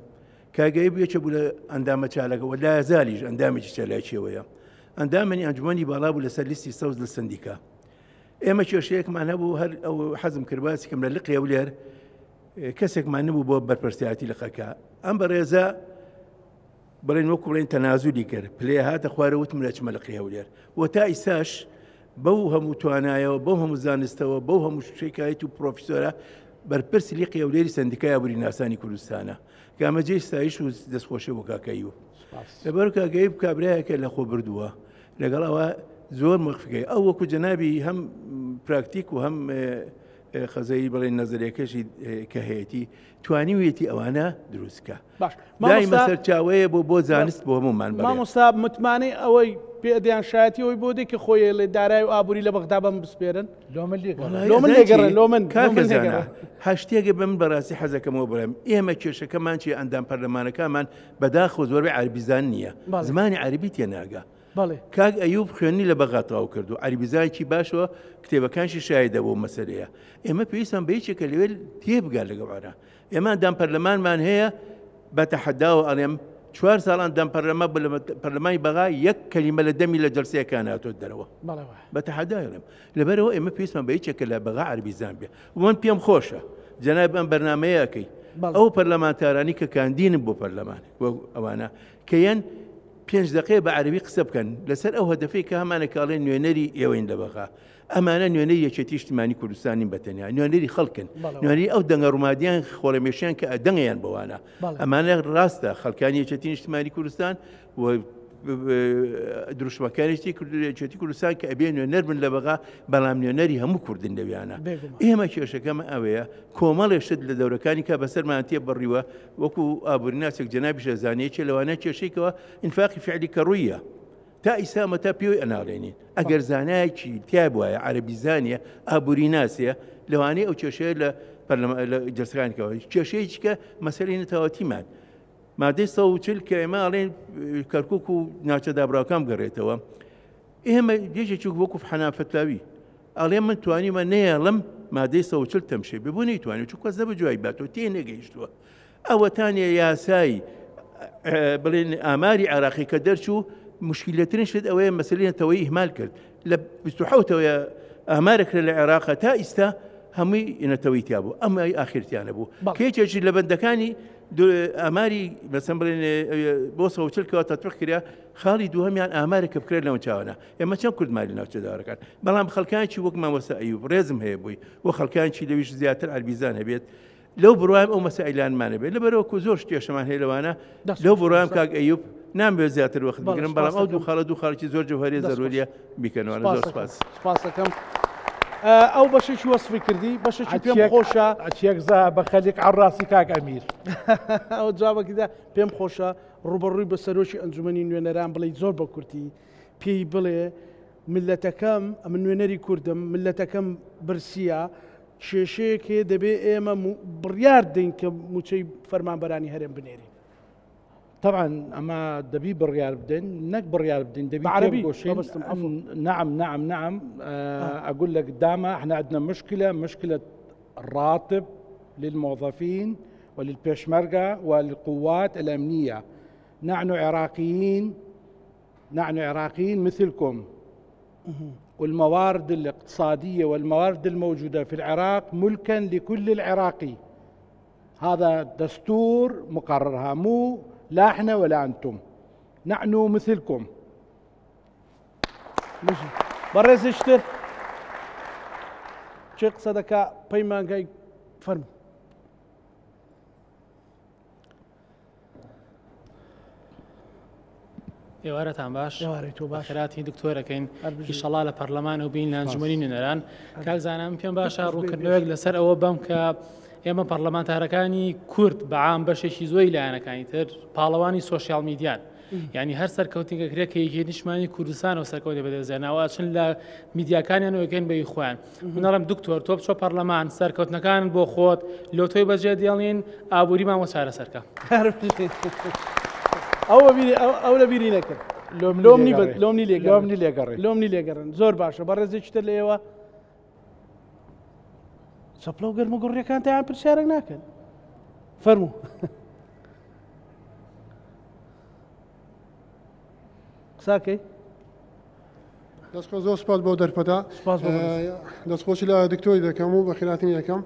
کاگەی بوو یەکێ بوو لە ئەندامە چالاکە و لایەزالیش ئەندامێکی چالاکیەوەیە، ئەندامنی ئەنجومەنی باڵا بوو لەسەر لیستی سەوز لە سەندیکا. ئێمە کێشەیەکمان هەبوو، هەر ئەو حەزم کرد باسی کەم لە لقی هەولێر کەسێکمان نەبوو بۆ بەرپرسیارەتی لقەکە. ئەم بەڕێزە بڵێن وەکو بڵێن تەنازولی کرد، پلەیە هاتە خوارە وتم لە چمە لقی هەولێر. و تا ئیساش بەو هەموو توانایەوە، بەو هەموو زانستەوە، بەو هەموو شێکایەت و پرۆفیسۆرە بەرپرسی لقی هەولێری سەندیکای ئابووری ناسانی کوردستانە. کامە جێی ستایش و دەستخۆشی بۆ کاکەیوب. لەبەر کاکەیوب کابرایەکە لە خۆ بردووە، لەگەڵ ئەوە زۆر مەخفیکەی ئەو وەکو جەنابی هەم پراکتیک و هەم خەزەیی بڵێن نەزەریەکەشی کە هەیەی توانیویەتی ئەوانە دروستکە. باش. دایمە مامۆستا سەرچاوەیە بۆ زانست بۆ هەمومان بەڵێ. مامۆستا متمانەی ئەوەی پێدیان شایەتی ئەوەی بۆ دێ کە خۆی لێ دارای و ئابووری لە بەغدا بەم بسپێرن؟ لۆ من لێگەڕێن. وەڵای لۆ من ئەزانی لێگەڕێن، چی؟ لۆ من، لۆ کاکە من زانا، لێگەڕێن. هەشتێکە بە من بەڕاستی حەزەکەمەوە بڵێم ئێمە کێشەکەمان چیە؟ ئەندام پەرلەمانەکانمان بەداخەوە زۆربەی عەربیزان نییە، بەڵێ. زمانی عەربی تێناگا. بەڵێ. کاک ئەیوب خوێنی لە بەغا تەواو کردو عەربیزانێکی باشەوە کتێبەکانشی شایدە بۆ مەسەلەیە. ئێمە پێویستمان بە یەکێکە لەوێ تێبگا لەگەڵ عێراق. ئێمە ئەندام پەرلەمانمان هەیە بە تەحەداوە ئەڵێم 4 ساڵ ئەندام پەرلەمان بوو لە پەرلەمانی بەغا یەک کەلیمە لە دەمی لە جەلسەیەکان هاتۆت دەرەوە. بەڵێ وایە. بە تەحەدا ئەڵێم. لەبەرەوە ئێمە پێویستمان بە یەکێکە لە بەغا عەربیزان بێ. من پێم خۆشە جەناب ئەم بەرنامەیەکەی بەڵێ. ئەو پەرلەمانتارانی کە کاندینن بۆ پەرلەمان وەک ئەوانە کە یەن 5 دقیقە بە عەرەبی قسە بکەن لەسەر ئەو هەدەفەی کە هەمانە کاڵێن نوێنەری ئێوەین لە بەغا. ئەمانە نوێنەری یەکێتی نیشتمانی کوردستانین بە تەنیا، نوێنەری خەڵکن، بەڵێ. نوێنەری ئەو دەنگە ڕوومادیان خۆڵەمێشیان کە دەنگیان بەوانە. بەڵێ. ئەمانە ڕاستە خەڵکانی یەکێتی نیشتمانی کوردستان و دروشمەکانیشتی یەکێتی کوردستان کە ئەبێ نوێنەر بن لە بەغا، بەڵام نوێنەری هەموو کوردن لەویانە. بێگومان. ئێمە کێشەکەمە ئەوەیە کۆمەڵێ شت لە دەورەکانی کە بەسەرمان تێ بڕیوە، وەکو ئابووریناسێک جەنابی شێزانەیەکێ لەوانە کێشەیەکەوە ئینفاقی فعلی کە ڕوویە تا ئیسامە تا پێوەی ئەناڵێنین. ئەگەر زانایەکی تیا بوایە، عەرەبیزانیە، ئابووریناسیە، لەوانەیە ئەو کێشەیە لە پەرلەمان لە جەلسەکانیکەوە. کێشەیەکی کە مەسەلەی نەتەوەتیمان. مادەی 140 کە ئێمە ئەڵێن کەرکک و ناوچە دابراوکان بگەڕێتەوە ئێمە یەکێکی وەکو حەنان فەتلاوی ئەڵێ من توانیمە نەیەڵم مادەی 140 تەمشێ بێ بۆ نەیتوانی چون کەس نەبوو جوای باتەوە تێ نەگەیشتووە ئەوەتانێ یاسای بڵێن ئاماری عێراقی کە دەرچوو مشکلەترین شت ئەوەیە مەسەلەی نەتەوەی ئیهمال کرد لە 27ەوەیە ئامارەکرە لە عێراقە تا ئیستا هەمووی نەتەوەی تیا بوو ئەمە ئاخرتیانە بوو کێچێکی لە بەندەکانی ئاماری مەسەن بڵێن بۆ 140 کەەوە تەتبیق کرا خاڵی دووهەمیان ئامارێک کە بکرێت لەو چاوانە ئێمە چەند کورد مالی ناوچەدارەکان بەڵام خەڵکانکی وەک مامۆستا ئەیوب ڕێزم هەیە بووی و خەڵکانکی لەویش زیاتر عەربیزان هەبێت لەو بڕوایم ئەو مەسائلانمانە بێت لەبەرەوە کو زۆر شتێشەمان هەیە لەوانە لەو بڕوایم کاک ئەیوب نامەوێت زیاتر وەخت بگرم بەڵام ئەو دوو خاڵە دوو خاڵکی زۆر جەوهەریە زەروریە بیکەنەوە زۆر سپاس سپاسەکەم ئەو بەشێکی وەسفی کردی بەشێکی پێم خۆشە ئەچیەک زا بە خەلیک عەڕاسی کاک ئەمیر ئەو جوابەکەدا پێم خۆشە ڕوبەڕووی بە سەرۆکی ئەنجومەنی نوێنەران بڵێ زۆر بە کورتی پێی بڵێ ملەتەکەم ئەمن نوێنەری کوردم ملەتەکەم برسیە کێشەیەک هەیە دەبێ ئێمە بڕیار دەین کە موچەی فەرمانبەرانی هەرێم بنێرین. طبعا ئەمە دەبی بڕیار بدەین نەک بڕیار بدەین دەبی عربي گۆشین نعم نعم نعم اقول لك داما احنا عندنا مشكله مشكله الراتب للموظفين وللبيشمركة وللقوات الأمنية نحن عراقيين نحن عراقيين مثلكم والموارد الاقتصادية والموارد الموجودة في العراق ملكا لكل العراقي هذا دستور مقررها مو لا احنا ولا انتم نحن مثلكم بەڕێزیشتر چێ قسە دەکا پەیمانگای فەرموو ئێوارەتان باش ئێوارەی تۆ باش خێراتی دکتۆرەکەین ئیشەڵا لە پەرلەمان و بین لە ئەنجومەنی نوێنەران کاک زانا من پێم باشە ڕوونکردنەوەیەک لەسەر ئەوە بەم کە ئێمە پەرلەمانتارەکانی کورد بە عام بەشێکی زۆری لایەنەکانی تر پاڵەوانی سۆشیال میدیان یعنی هەر سەرکەوتنی کەکرێت کە یەکێتی نیشتمانی کوردستان و سەرکەوتێ بەدەستێنەوە ئەچن لە میدیاکانیان وەکەن بەی خۆیان من ئەڵێم دکتۆر تۆ بچۆ پەرلەمان سەرکەوتنەکان بۆ خۆت لۆتۆی بەجێ دێڵین ئابووریمان بۆ چارەسەرکە. ئەو ئەو لە بیری نەکرد لۆمنی لۆمنی لێگەڕنی لێگەڕێ لۆمنی لێگەڕن زۆر باشە بەڕێزێکی تر لە ئێوە چەپڵە و گەرمە گوڕیەکان تیان پرسیارێک ناکەن فەرموو قساکەی دەستخۆش زۆر سپاس بۆ دەرفەتە دەستخۆشی لە دکتۆری دەکەم و بەخێراتنی دەکەم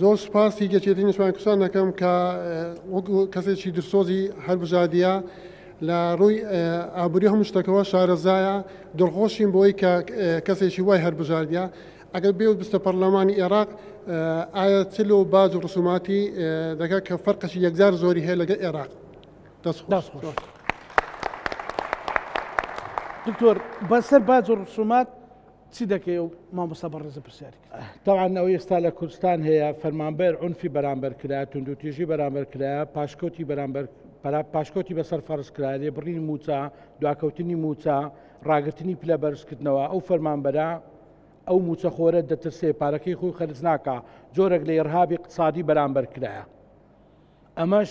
زۆر سپاسی یەکێتی نیشتمانی کوردستان دەکەم کە وەک کەسێکی درسۆزی هەربژاردیە لە ڕووی ئابووری هەموو شتەکەەوە شارەزایە دڵخۆشین بۆی کە کەسێکی وای هەربژاردیە ئەگەر بێ بستە پەرلەمانی عێراق ئایا چلۆ باج و ڕسوماتی دەکات کە فەرقەشی یەکجار زۆری هەیە لەگەڵ عێراق دەست خۆش دکتۆر بەسەر باج و ڕسومات چی دەکەی و مامۆستا بەڕێزە پرسیاری کرد تاوان ئەوەی ئێستا لە کوردستان هەیە فەرمانبەر عنفی بەرامبەر کرا توندوتیژی بەرامبەر کرا پاشکەوتی بەرامبەر پاشکەوتی بەسەر فەرز کرا لێبڕینی موچە دواکەوتنی موچە ڕاگرتنی پلە بەرزکردنەوە ئەو فەرمانبەرە ئەو موچەخۆرە دەترسێ پارەکەی خۆی خەرج ناکا جۆرێک لە ئیرهابی اقتصادی بەرامبەر کرایە ئەمەش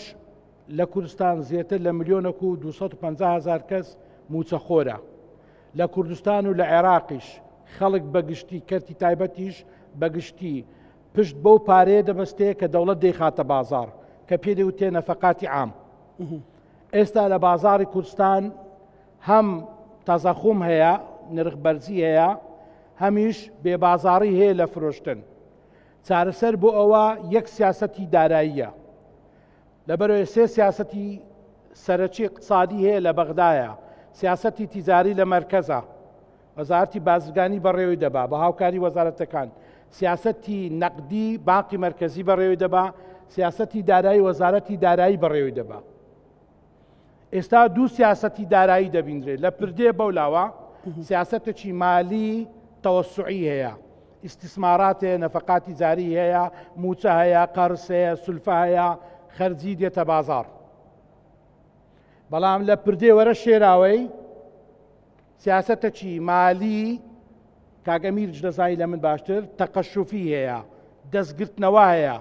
لە کوردستان زیاتر لە ملیۆنەک و 250 هزار کەس موچەخۆرە لە کوردستان و لە عێراقیش خەڵک بەگشتی کەرتی تایبەتیش بەگشتی پشت بەو پارەیە دەبەستێ کە دەوڵەت دەیخاتە بازار کە پێ دەوتێ نەفەقاتی عام ئێستا لە بازاری کوردستان هەم تەزەخوم هەیە نرخ بەرزی هەیە هەمیش بێبازاڕی هەیە لە فرۆشتن چارەسەر بۆ ئەوە یەک سیاسەتی داراییە. لەبەرئەوەی سێ سیاسەتی سەرەکی اقتصادی هەیە لە بەغدایە، سیاسەتی تیجاری لە مەرکەزە، وەزارەتی بازرگانی بەڕێوەی دەبا بە هاوکاری وەزارەتەکان، سیاسەتی نەقدی بانقی مەرکەزی بەڕێوەی دەبا، سیاسەتی دارایی وەزارەتی دارایی بەڕێوەی دەبا. ئێستا دوو سیاسەتی دارایی دەبینرێت لە پردێ بەولاوە سیاسەتێکی مالی تەوەسوعی هەیە ئیستیسمارات هەیە نەفەقاتی جاری هەیە موچە هەیە قەرز هەیە سولفە هەیە خەرجی دێتە بازاڕ بەڵام لە پردێ وەرە شێراوەی سیاسەتەکی مالی کاک ئەمیرش دەزانی لە من باشتر تەقەشوفی هەیە دەستگرتنەوە هەیە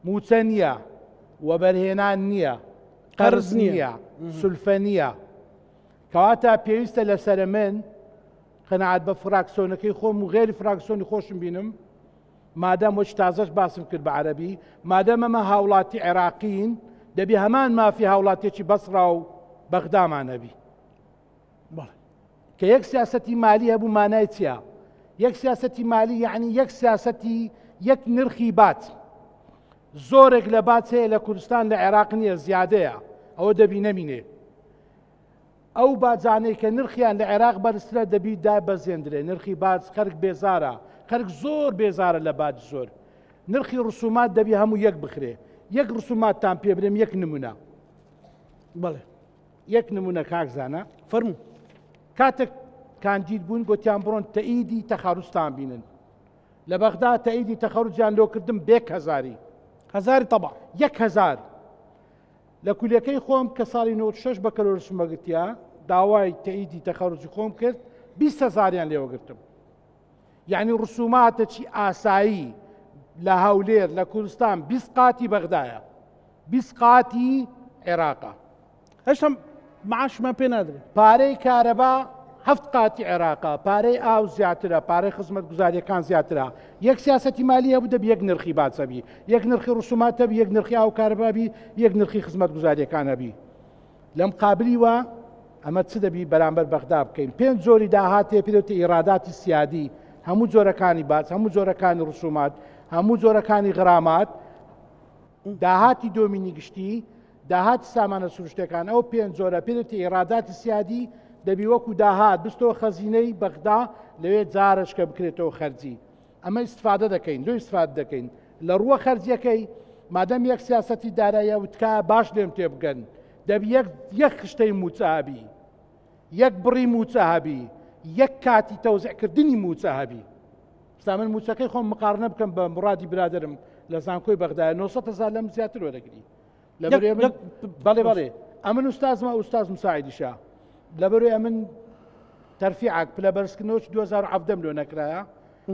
مووچە نییە. وەبەرهێنان نییە، قەرز نییە، سولفە نییە. کەواتە پێویستە لەسەر من قەناعەت بە فراکسۆنەکەی خۆم و غێری فراکسۆنی خۆشم بینم، مادام وەکی تازەش باسم کرد بە عەرەبی، مادام ئەمە هاوڵاتی عێراقین، دەبی هەمان مافی هاوڵاتیەکی بەسڕا و بەغدامان هەبی. بەڵێ. کە یەک سیاسەتی مالی هەبوو مانای چییە؟ یەک سیاسەتی مالی یعنی یەک سیاسەتی یەک نرخی باج. زۆرێک لە باج هەیە لە کوردستان لە عێراق نییە زیادەیە ئەوە دەبی نەمینێ. ئەو باجانەی کە نرخیان لە عێراق بەرزترە دەبی دابەزێندرێ نرخی باج خەرک بێزارە خەرک زۆر بێزارە لە باج زۆر نرخی ڕسومات دەبی هەموو یەک بخرێ یەک ڕسوماتتان پێ برێم یەک نمونە بەڵێ یەک نمونە کاک زانا فەرموو کاتێک کاندید بوون گوتیان بڕۆن تەئیدی تەخاروستان بینن لە بەغدا تەئیدی تەخەروجیان لۆ کردم بێک هەزاری هەزاری تەبا یەک هەزار لە کولیەکەی خۆم کە ساڵی 96 بەکەلۆرسم وەگرتیا داوای تەئیدی تەخەروجی خۆم کرد 20 هەزاریان لێوەگرتم یعنی ڕسوماتەکی ئاسایی لە هەولێر لە کوردستان 20 قاتی بەغدایە 20 قاتی عێراقە هێشتا معاشمان پێ نادرێت. پارەی کارەبا هەفت قاتی عێراقە، پارەی ئاو زیاترە، پارەی خزمەتگوزارییەکان زیاترە. یەک سیاسەتی مالی هەبوو دەبی یەک نرخی باج هەبی، یەک نرخی ڕسومات هەبی، یەک نرخی ئاو و کارەبا هەبی، یەک نرخی خزمەتگوزارییەکان هەبی. لە مقابلی وا ئەمە چ دەبی بەرامبەر بەغدا بکەین؟ پێنج جۆری داهات هەیە پێی دەوترێ ئیراداتی سیادی، هەموو جۆرەکانی باج، هەموو جۆرەکانی ڕسومات، هەموو جۆرەکانی غرامات، داهاتی دۆمینی گشتی، داهاتی سامانە سروشتیەکان، ئەو پێنج جۆرە پێ دەوترێ ئیراداتی سیادی، دەبی وەکو داهات بچتەوە خەزینەی بەغدا، لەوێ جارەشکە بکرێتەوە خەرجی. ئەمە ئیستفادە دەکەین، لۆ ئیستفادە دەکەین؟ لە ڕووە خەرجیەکەی، مادەم یەک سیاسەتی داراییە و تکایە باش لێم تێبگەن، دەبی یەک یەک خشتەی مووچە هەبی، یەک بڕی مووچە هەبی، یەک کاتی تەوزیعکردنی مووچە هەبی. ئێستا من مووچەکەی خۆم مقارنە بکەم بە مورادی برادەرم لە زانکۆی بەغدایە 900 هەزار لەم زیاتر وەرەگری لەبەرێ من بەڵێ بەڵێ ئەمن ئوستازمە ئوستاز مساعیدیشە لەبەرێ ئەمن تەرفیعک پلە بەرزکردنەوە 2017 لۆ نەکرایە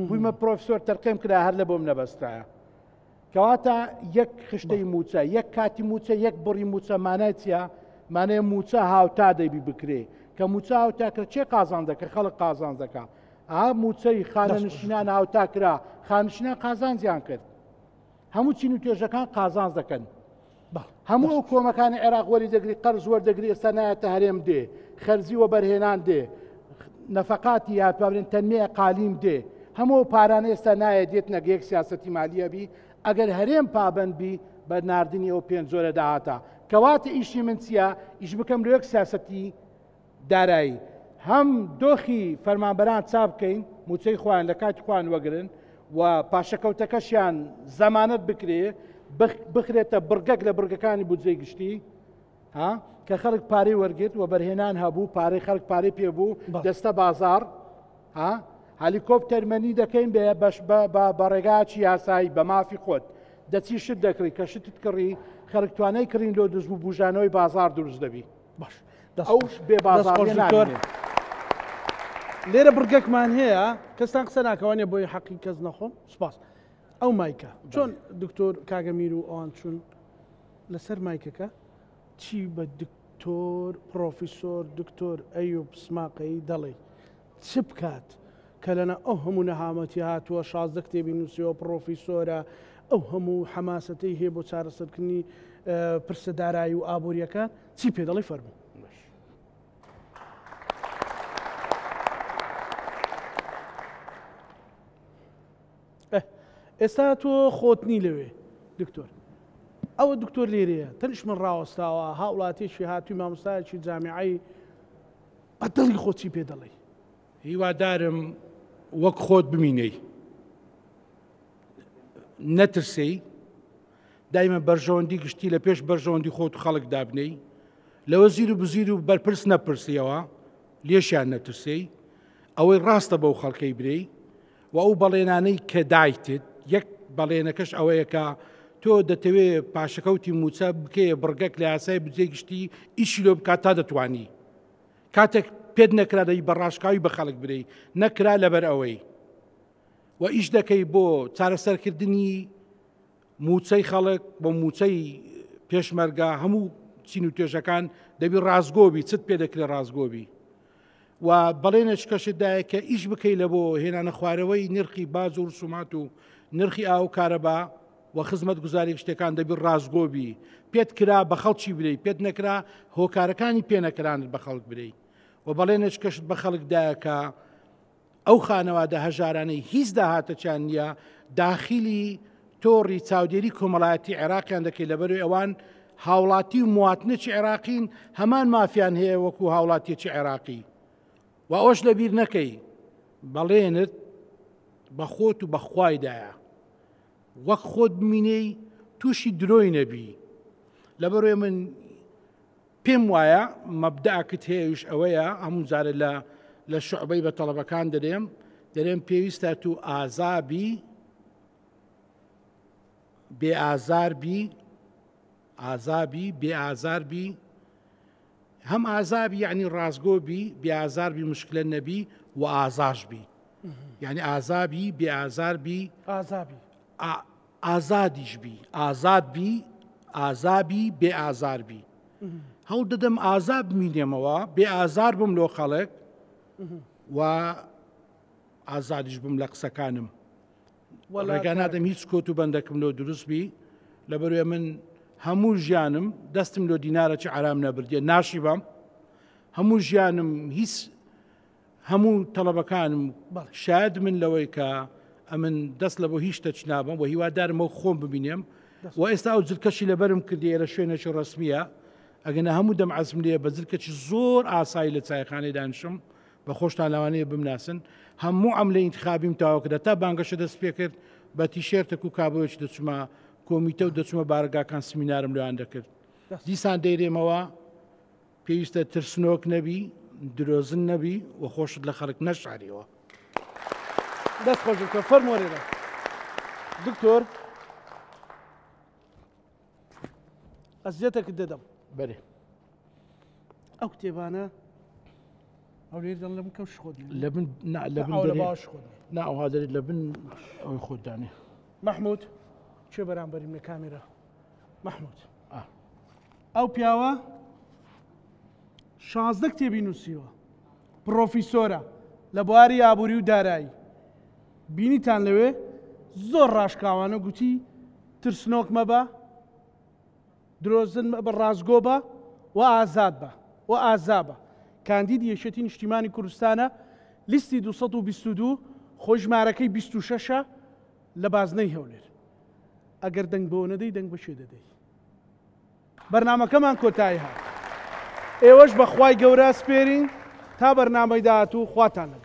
بوویمە پرۆفسۆر تەرقێم کرا هەر لە بۆم نەبەستایە کەواتە یەک خشتەی مووچە، یەک کاتی مووچە، یەک بڕی مووچە مانای چییە؟ مانای مووچە هاوتا دەبی بکرێ. کە مووچە هاوتا کرا کێ قازانج دەکا؟ خەڵک قازانج دەکا. ئا مووچەی خانەنشینان هاوتا کرا، خانشینان قازانجیان کرد. هەموو چین و توێژەکان قازانج دەکەن. هەموو ئەو کۆمەکانی عێراق وەری دەگری قەرز وەردەگری ئێستا نایەتە هەرێم دێ خەرجی وەبەرهێنان دێ نەفەقاتی یا بابرێن تەنمیە قالیم دێ هەموو ئەو پارانە ئێستا نایە دێت نەگە یەک سیاسەتی مالیە بی ئەگەر هەرێم پابەند بی بە ناردنی ئەو پێنج جۆرە داهاتە کەواتە ئیشی من چییە ئیش بکەم لە یەک سیاسەتی دارایی هەم دۆخی فەرمانبەران چا بکەین موچەی خۆیان لە کاتی خۆیان وەگرن و پاشەکەوتەکەشیان زەمانەت بکرێ بخرێتە بڕگەک لە بڕگەکانی بودجەی گشتی ها کە خەڵک پارەی وەرگرت و بەرهێنان هەبوو پارەی خەڵک پارەی پێ بوو دەستە بازار ها هەلیکۆپتەر مەنی دەکەین بە بەش بە ڕێگاکی یاسایی بە مافی خۆت دەچی شت دەکڕی کە شتت کڕی خەڵک توانای کڕین لۆ دروست بوو بوژانەوەی بازار دروست دەبی باش ئەو بێ بازاڕیە نامێنێت. لێرە بڕگەکمان هەیە کەستان قسە ناکەوانێ بۆی حەقی کەس نەخۆم سپاس ئەو مایکە چۆن دکتۆر کاگەمیر و ئەوان چون لەسەر مایکەکە چی بە دکتۆر پرۆفیسۆر دکتۆر ئەیوب سماقەیی دەڵێ چ بکات کە لەنا ئەو هەموو نەهامەتی هاتووە 16 کتێبی نووسیوە پرۆفیسۆرە ئەو هەموو حەماسەتەی هەیە بۆ چارەسەرکردنی پرسە دارایی و ئابووریەکان چی پێ دەڵێی فەرموو. ئێستا تۆ خۆت نی لەوێ دکتۆر ئەوە دکتۆر لێرەیە تەنیش من ڕاوەستاوە هاوڵاتێکی هاتووی مامۆستایەکی جامیعی بە دڵی خۆ چی پێ دەڵێی هیوادارم وەک خۆت بمینەی نەترسێی دایمە بەرژەوەندی گشتی لە پێش بەرژەوەندی خۆت و خەڵک دابنێی لە وەزیر و بزیر و بەرپرس نەپرسیەوە لێشیان نەترسێی ئەوەی ڕاستە بەو خەڵکەی برێی و ئەو بەڵێنانەی کە دایتت یەک بەڵێنەکەش ئەوەیە کە تۆ دەتەوێ پاشەکەوتی موچە بکەیە بڕگەک لە یاسای بودجەی گشتی ئیشی لۆ بکات تا دەتوانی کاتێک پێت نەکرا دەی بە ڕاشکاوی بە خەڵک برێی نەکرا لەبەر ئەوەی و ئیش دەکەی بۆ چارەسەرکردنی مووچەی خەڵک بۆ مووچەی پێشمەرگە، هەموو چین و توێژەکان دەبی ڕاستگۆبی، چت پێ دەکرێت ڕاستگۆبی و بەڵێنێک کەشت دایە کە ئیش بکەی لە بۆ هێنانە خوارەوەی نرخی باج و ڕسومات و نرخی ئاو و کارەبا و خزمەت گوزاری شتەکان دەبی ڕاستگۆبی. پێت کرا بە خەڵکی برێی، پێت نەکرا هۆکارەکانی پێ نەکرانت بە خەڵک برێی و بەڵێنێک کەشت بە خەڵک دایە کە ئەو خانەوادە هەژارانەی هیچ داهاتەکیان نییە داخیلی تۆڕی چاودێری کۆمەڵایەتی عێراقیان دەکەی، لەبەروی ئەوان هاوڵاتی و مواتنێکی عێراقین، هەمان مافیان هەیە وەکو هاوڵاتیەکی عێراقی. و ئەوەش لەبیر نەکەی بەڵێنت بە خۆت و بە خوای دایە وەک خۆت بمینەی، تووشی درۆی نەبی. لەبەروی من پێم وایە مەبدەئەکت هەیە ئەویش ئەوەیە هەموو جارێ لە لە شعبەی بە تەڵەبەکان دەرێم دەرێم پێویستە تو ئازابی بێ ئازار بی ئازابی بێ ئازار بی هەم ئازابی یعنی ڕاستگۆ بی بێ ئازار بی مشکلە نەبی و ئازاش بی یعنی ئازابی بێ ئازار بی ئازابی ئازادیش بی ئازاد بی ئازابی بێ ئازار بی هەوڵ دەدەم ئازا بمینێمەوە بێ ئازار بم لۆ خەڵک و ئازادیش بم لە قسەکانم ڕێگا نادەم هیچ کۆت و بەندەکم لۆ دروست بی لەبەروێ من هەموو ژیانم دەستم لۆ دینارەکی عرام نەبردیە ناشی بەم هەموو ژیانم هیچ هەموو تەڵەبەکانم شایەد من لەوەی کە ئەمن دەست لە بۆ هیچ شتەچ نابم و هیوادارم وەک خۆم ببینێم و ئێستا ئەو جلکەشی لەبەرم کردی ئێرە شوێنێکی ڕەسمیە ئەگەنە هەموو دەم عەزم لێ بە جلکەکی زۆر ئاسایی لە چایخانەی دانیشم بە خۆشتان لەوانەیە بمناسن هەموو ئەم لە ئینتخابیم تاوە کرد تا بانگەشە دەست پێ کرد بە تیشێرتەک و کابۆیەکی دەچمە کۆمیتە و دەچمە بارگاکان سمینارم لەوان دەکرد دیسان دەیرێمەوە پێویستە ترسنۆک نەبی، درۆزن نەبی و خۆشت لە خەڵک نەشاریەوە. دەست خۆش دکتۆر فەرموو وەرێرە دکتۆر ئەزیەتەکت دەدەم بەرێ ئەو کتێبانە هەولێر دەڵ لە من کەوش خۆت لە بن نا لە بن لە دەرێ باش خۆت نا ئەوها دەرێ لە بن ئەوەی خۆت دانێ محمود کێ بەرامبەریم لە کامێرا محمود ئەو پیاوە 16 کتێبی نووسیوە، پڕۆفیسۆرە لە بواری ئابووری و دارایی. بینیتان لەوێ زۆر ڕاشکاوانە گوتی ترسنۆک مەبە، درۆزن مەبە، ڕاستگۆ بە و ئازاد بە و ئازا بە. کاندیدی یەکێتی نیشتیمانی کوردستانە، لیستی 222، خۆی ژمارەکەی 26ە لە بازنەی هەولێر. ئەگەر دەنگ بەوە نەدەی دەنگ بە کێ دەدەی؟ بەرنامەکەمان کۆتایی هات. ئێوەش بە خوای گەورە ئەسپێرین تا بەرنامەی داهاتوو خواتان لەگەڵ.